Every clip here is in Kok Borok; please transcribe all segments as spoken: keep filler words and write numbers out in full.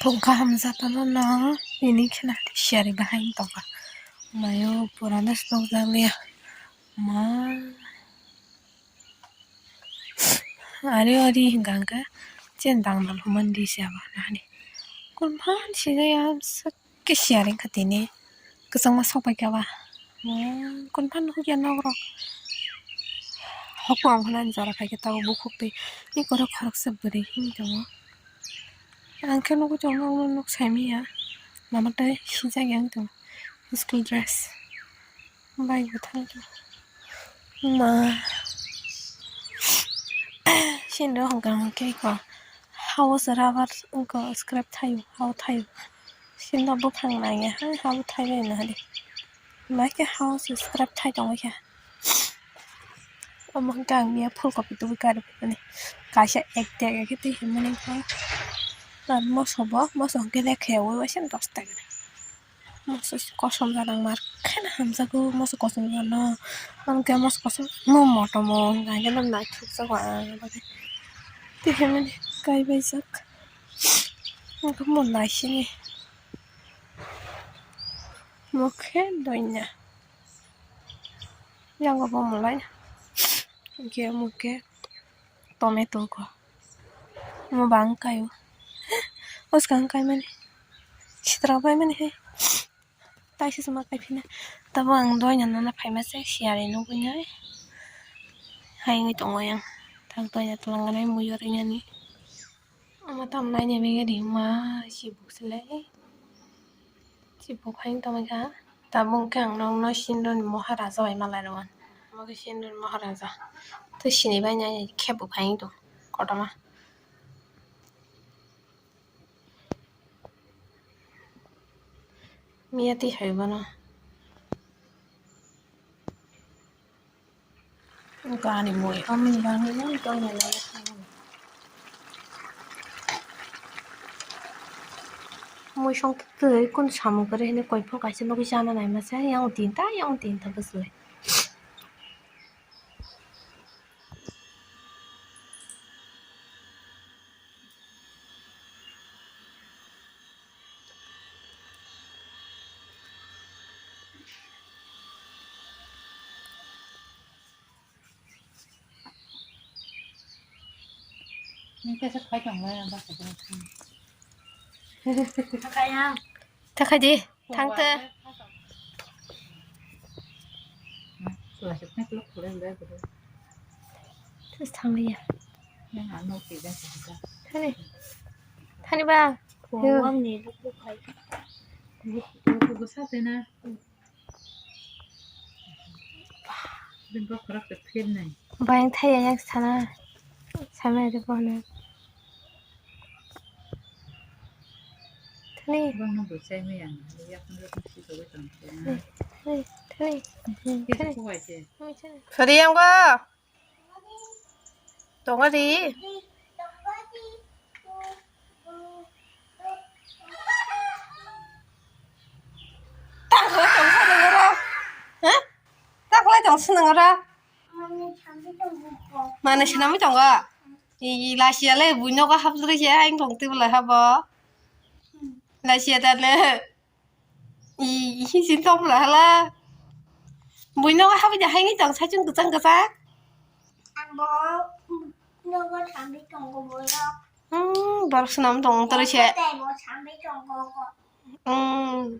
Tongkha hamjatano no, ini khena siyari bahai tongkha. Mayo purana stok jaglia. Ma. Ari ori hingka hingka chen dang dal human di siya ba nani. Kun phan sijaya sak. Khe siyar wngkha tini, kwchangma sok pai kha ba. Hmm, kun phan nukya nok rok. Hokong hwnani jora khai khe tabuk bukhuk twi. Ni korok khoroksa bwrwi himwi tongo. Ang khe nugwi tongo, nok saimanya. Mama tei sijak yang tongo. School dress. Bai bwthang ma. Sindro hwnkha hwnkhe kho. Hao se rubber wngkha scrap thaio, hao thaio. Sindro buphang nangya hai hao thaibai nahadi. Mai khe hao se scrap thai tongwi kha. Omo hwnkhe ang miya phulkopi tubui kari phani. Kaisa ek dega khe twi hwnmani kha. Ar moso bo, moso hwnkhe lekha yaui waisa dos taka. Moso kosom jana mar kheno hamjago, moso kosom jana. Ang khe moso kosom no motom o, hwnkha hwnkhe no naithok jago ang bagwi. Tei hwnmani kaibaijak. Ang khe mo naisini. Mo khe doina. Yang bo mo lai. Hwnkhe mo khe tomato ko. Mo bang kaio. Oskang kaimani. Sitra paimani hai. Taisa sima kaiphina. Tabo ang doina nana phaima se siyari nugwi nai. Hai wngwi tongo yang. Tak doina twlangnai muiyo rinani. Omo tamo naina bagwi rimma chibuk se le. Chibuk hai wng tongmani kha. Tabuk khe ang nokno sindoni moharaja bai malai rw. Omo khe sindoni moharaja. Tei sini bai nai khe buk hai wng tong kotorma. Miya twi hai bono. Gani mui, amni gani mui, gani lai. Mui song twi kun samung kwrwi hwnwi koi phok kaisa nugwi chana nai masa, yang tin ta, yang tin ta bwswlwi. Tei khai di, thang tei. Thang liya. Thani, thani ba. Bayang thaya yang sana. Sama ada bono. Thani. Thani, thani, thani. Thani yang ba. Tongo di. Takhlai tong sa nang ora. Ha? Takhlai tong sa nang ora. Mane sinamwi tongo. I lasiya le buino ka hapjri se aing tong tibla habo. Lasiya ta le. I, i, si tong la hala. Buino habi da haini tong saichung kwchang kwchang. Ang bo nogo thambi tongo borok. Hmm, borok swnam tong toro se. Tei bo thambi tongo ko. Hmm.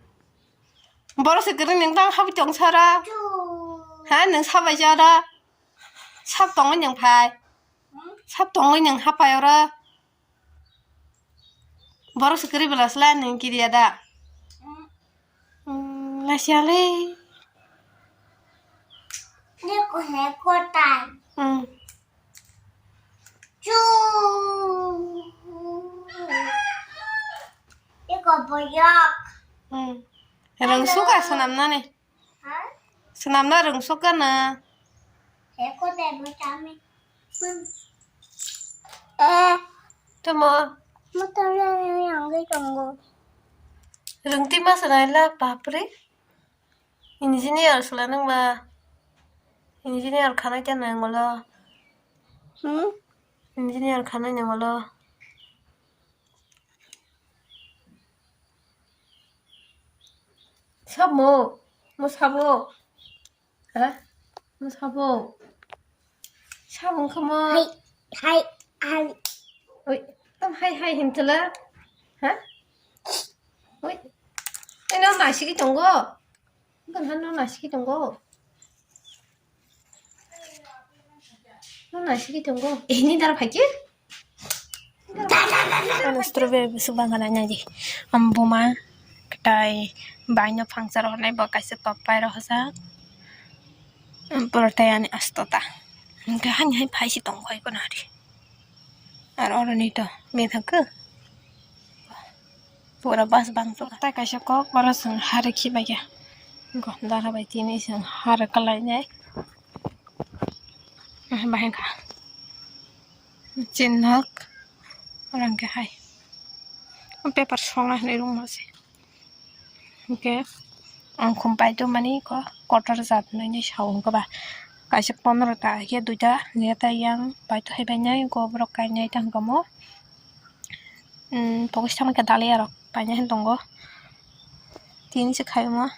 Borok se kwrwi nang tang habi tong sara. Chu. Ha, nang sabai jara. Sap tongo nang phai. Hmm? Sap tongo nang hapai ora. Borok se kwrwi bwla sla nung kiriya da? Mm, lasiya le. Ni ko he ko tai. Mm. Chu. Ni ko boyok. Mm. Rwng suka swnam nani. Ha? Swnamna rwngsuk gana. Eko tei bo chami. Eh. Tamo. Motor yang yang tongo. Rwngti ma swnai la bapre. Engineer swnai nang ba. Engineer khanai ta nang ulo. Hmm? Engineer khanai nang ulo. Thapmo. Mo sabo. Ha? Mo sabo. Sabo wngkha mo. Hai, hai, hai. Oi, tam hai hai hintela. Ha? Oi. Eno nasigwi tongo. Ganhan no nasigwi tongo. No nasigwi tongo. Eh, ni dara phaikhe? Ano strawberry bwswk bangkha nainani. Am buma kwtai baino phangsar hwnwi bo kaisa top pai rohorjak. Borok tei ani asto ta. Hwnkhe hani hai phai se tong kho eko nari. Aro oro ni to methang khe. Pura bus bang tong. Tai kaisa kok oro chwng ha rwkhi bai khe. Go dara bai tini chwng ha rwkha lainai. Bahai kha. Chinok. Oro hwnkhe hai. Paper songna hinwi rwngma se. Hwnkhe ang khum paito mani ko kotor jat nini sao hwnkhe ba. Kaisa pondro ta khe duita neta yang paito hai bai nai ko borok kainai ta hwnkhe mo. Pokis tamo khe dalia rok painai hin tongo. Tini se khai omo.